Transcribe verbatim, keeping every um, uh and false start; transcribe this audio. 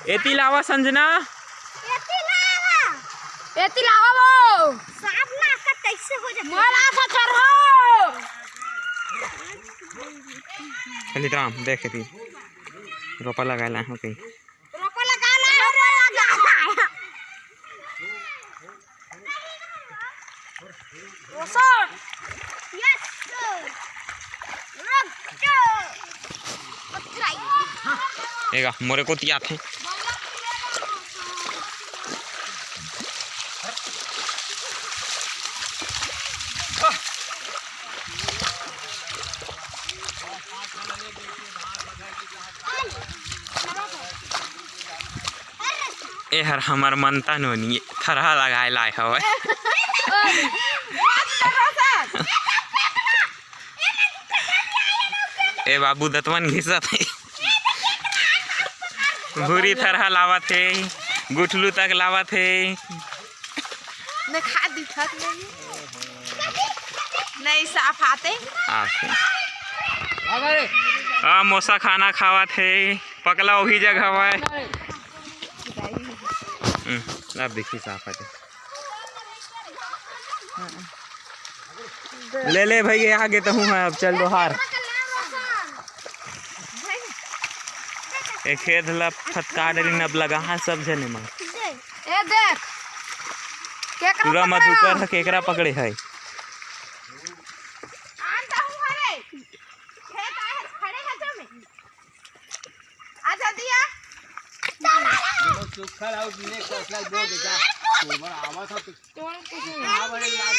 एती लावा संजना। एती लावा। एती लावा वो। सांप ना का कैसे हो जाता है? मोला सचर हो। चलित राम, देख एती। रोपा लगा ला हो कहीं। रोपा लगा ला, रोपा लगा ला। रोशन। Yes, sir. रुक जाओ। पकड़ाई। एगा, मोरे को तिया थे। ए हर हमर मनता नोनी थरहा लगाए लाए हवय। ए बाबू दतवन घिसत हे। भूरी थरहा लावत हे, गुठलू तक लावत हे। मैं खा दिखत नहीं। नहीं साफ आते। आते। आ मोसा खाना खावत हे, पकला वही जगह हवय। हम्म, अब देखी साफ आते। ले ले भाई, ये आगे तो हूँ, अब चल दो हार। ए खेत ला फटका डरिन, अब लगा है सब जने मन। ए देख, केकरा टूरा पकड़ा? मधुकर ह केकरा पकड़े है? आन ता हूँ हरे। खेत आए है, खड़े है जो में। आजा दिया। दोनों सुखल और नीले कसला दो बेटा। तोमर आवा था तो तोड़ कुछ नहीं।